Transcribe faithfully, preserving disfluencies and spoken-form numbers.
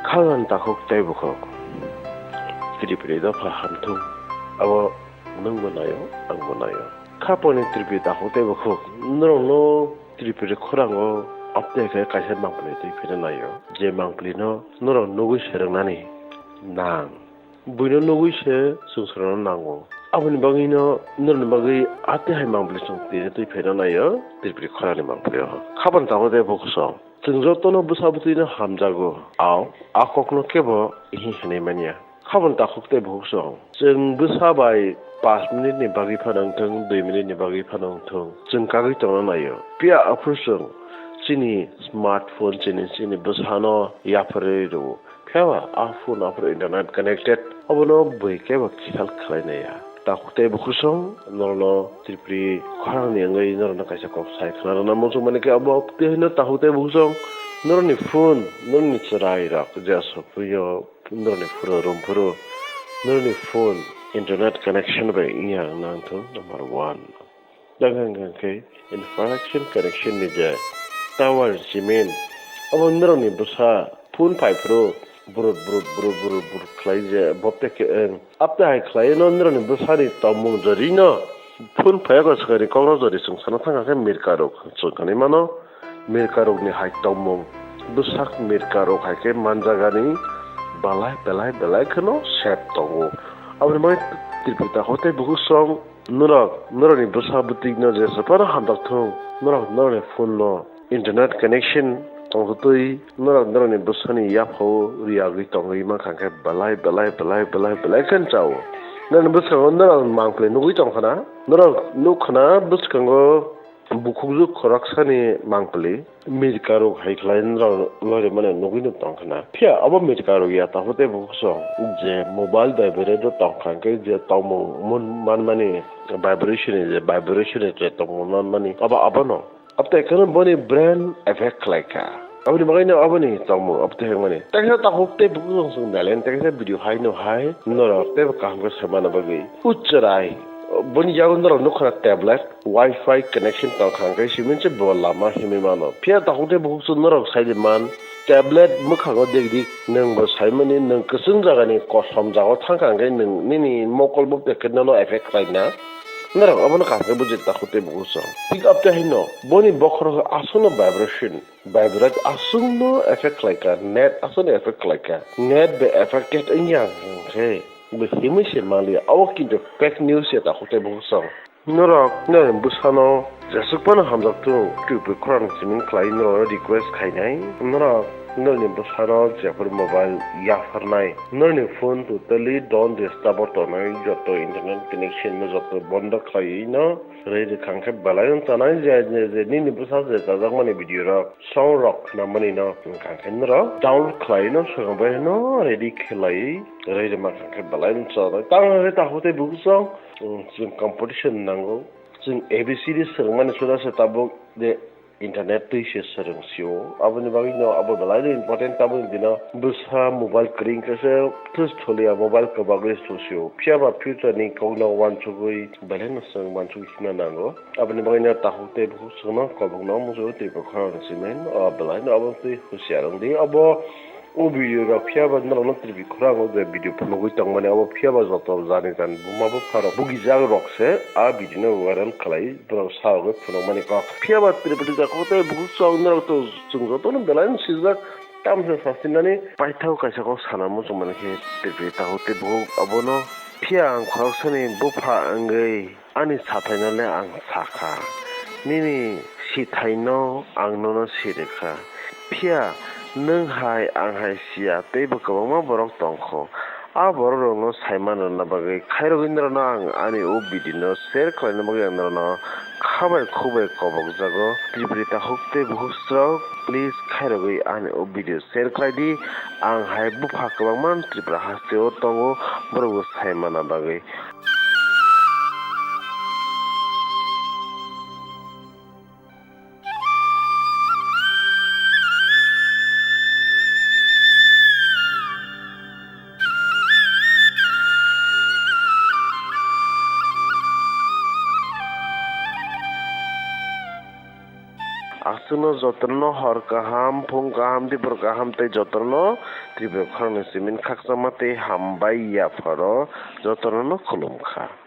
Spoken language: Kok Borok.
Khagan takhuk tei bukhuk. Tripuri dopha hamthung. Abo nwngbo naio, angbo naio. Khaponi Tripuri takhuk tei bukhuk. Norokno Tripuri khorango apte khe kaisa mangpili twi phina naio. Je mangpilino norok nugwi se rwngnani nang. Buino nugwi se chwng swrwngno nango. Aboni bagwino norokni bagwi atwi hai mangpili chwng tini twi pheno naio, Tripuri khorani mangpili o. Khabang tabuk de bukhuk song. Chwng jotono bwsa bwtwino hamjago. Au, a kokno kebo ihi hinwi manya. Khabang takhuk tei bukhuk song. Chwng bwsa bai panch minute ni bagwi phano wngthung, dui minute ni bagwi phano wngthung. Chwng kagwi tongna naio. Phiya aphuru chwng chini smartphone chini, chini bwsano yapharwi rwo. Phiya ba a phone aphuru internet connected, obono bui kebo khiyal khlai naiya. Takhuk tei bukhuk song, norokno Tripuri khorangni wngwi norokno kaisa kok sai khna rwna muchung mani khe, obo tei hino takhuk tei bukhuk song, norokni phone, norokni chwrai rok je aswk phuru, norokni phuru room phuru, norokni phone internet connection bai wngya wngna wngthung number one. Dang hwnkha khe infrastructure connection ni je tower cement, obo norokni bwsa phone phai phuru burut burut burut burut burut khlai je bopte khe wng. Apte hai khlai no norokni bwsani tongmung jori no phone phai ko swkangni kokno jori chwng sana thangkha khe mirka rok chwng khanwi mano. Mirka rokni hai tongmung bwsak mirka rok hai khe manjagani belai belai belai kheno sep tongo. Aboni bagwi Tripuri takhuk tei bukhuk song. Norok, norokni bwsa bwtwino jesa phano hamjak thung, norok, norokni phone-no internet connection tongtwi, norok, norokni bwsani yaphao riyagwi tongwi mankha khe belai, belai, belai, belai, belai khe chao. Norokni bwskango norok mangpili nugwi tongkha na, norok nukha na bwskango bukhukjwk khoroksani mangpili. Mirka rok hai khlai norok lorimani nugwi no tongkha na. Phiya abo mirka rok ya takhuk tei bukhuk song je mobile vibrate o tongkha hwnkhe je tongmung mun manmani vibration ni je vibration ni je tongmung manmani abo abono. Abtei kheno boni brain effect khlaikha. Aboni bagwi no aboni tongmung abtei hwnmani. Tei khe takhuk tei bukhuk song chwng nailen tei khe video hai no hai norok teibo kaham khe saimana bagwi. Ucherai. Boni yago norok nukha na tablet. Wi-Fi connection tong kha hwnkhe simi se bo lama himwi mano. Phiya takhuk tei bukhuk chwng norok sai di man, tablet mwkhango dik dik, nwng bo sai mani, nwng kwchwng jagani kosom jagao thang kha hwnkhe nwng nini mokol bo bai khe nono effect khlai na. Norok obono kaham khe buji takhuk tei bukhuk chwng. Thik apte haino boni bokhorok aswkno vibration, vibrate aswkno effect khlai kha, net aswkno effect khlai kha. Net bai affected wngya hwnkhe bo himwi se manliya. Abo kintu fake news ya takhuk tei bukhuk chwng. Norok norokni bwsano jeswk phano hamjak thung, twi bwkhorang simi khlai norokno request khainai. Norok norokni bwsano jephuru mobile yapharnai, norokni phone totally don't disturb o tongnai, joto internet connection no joto bondo khlaiwi no rwi rwkha hwnkhe belai no chanai je, je, je nini bwsa je chajakmani video rok, song rok khwnamani no hwnkha hwnkhe norok download khlaiwi no swkang bai no ready khlaiwi rwi rwma hwnkha hwnkhe belai no chanai. Tamo hwnkhe takhuk tei bukhuk chwng. Chwng competition nango. Chwng A B C D swrwngmani suda se tabuk je internet twi se swrwng sio. Aboni bagwi no abo belai no important, tabukni dino bwsa mobile kwrwi khe se thus tholiya, mobile kwbagwi se sio. Phiya ba future ni kokno uansugwi belai no chwng uansugwi himna nango. Aboni bagwi no takhuk tei bukhuk chwngno kobokno muchungo tei bukhuk rok simi o belai no abo twi husiar wng di. Abo O video rok phiya ba norok no tripik khorang o je video phunugwi tongmani abo phiya ba joto jani jani buma bupha rok bugijak rok se a video no viral khlai borok sa rogwi phunukmani kok. Phiya ba tripik jaga o tei bukhuk chwng norok to chwng joto no belai no sijak tamsa sasinani paithak kaisa kok sana muchung mani khe tripik takhuk tei bukhuk abono phiya ang khoroksani bupha wngwi. Ani sathaino le ang sakha, nini sithaino ang nono sirikha. Phiya nwng hai, ang hai siya, teibo kwbangma borok tongkho. A borokrokno saiman rwna bagwi khairogwi norokno ang ani o video no share khlaina bagwi ang norokno khabai khubai kobokjago. Tripuri takhuk tei bukhuk srok, please khairogwi ani o video share khlai di. Ang hai bupha kwbangma Tripura hasteo tongo, borokbo saimana bagwi. Ang Chwngno jotono hor kaham, phung kaham, dibor kaham tei jotono Tripura khoroknwi simi khakchangma tei hambai yapharo jotono khulumkha.